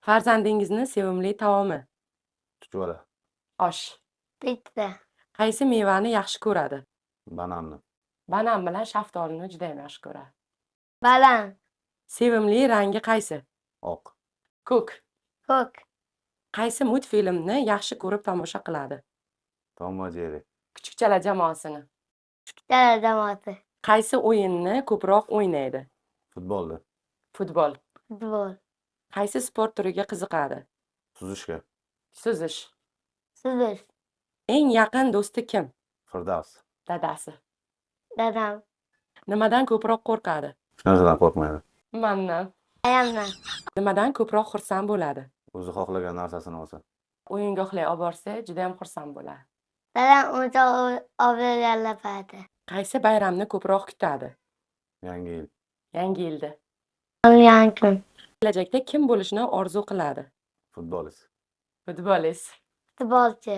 Farzandingizni sevimli taomi? Chuchvara. Osh. Pitsa. Qaysi mevani yaxshi ko'radi? Bananni. Banan bilan shaftolini judayam yaxshi ko'radi. Banan. Sevimli rangi qaysi? Oq. Ko'k. Ko'k. Qaysi multfilmni yaxshi ko'rib tomosha qiladi? Tom va Jerri. Kuchukchalar jamoasini. Kuchukchalar jamoasi. Qaysi o'yinni ko'proq o'ynaydi? Futbolni. Futbol. Futbol. Qaysi sport turiga qiziqadi? Suzishga. Suzish. Suzish. Eng yaqin do'sti kim? Firdavs. Dadasi. Dadam. Nimadan ko'proq qo'rqadi? Hech narsadan qo'rqmaydi. Mandan. Ayamdan. Nimadan ko'proq xursand bo'ladi? O'zi xohlagan narsasini olsa. O'yingohlar olib borsa, judayam xursand bo'ladi. Dadam o'yinchoq olib berganlar payti. Qaysi bayramni ko'proq kutadi? Yangi yil. Yangi yilda. Tug'ilgan kun. Kelajakda kim bo'lishni orzu qiladi? Futbolist. Futbolist. Futbolchi.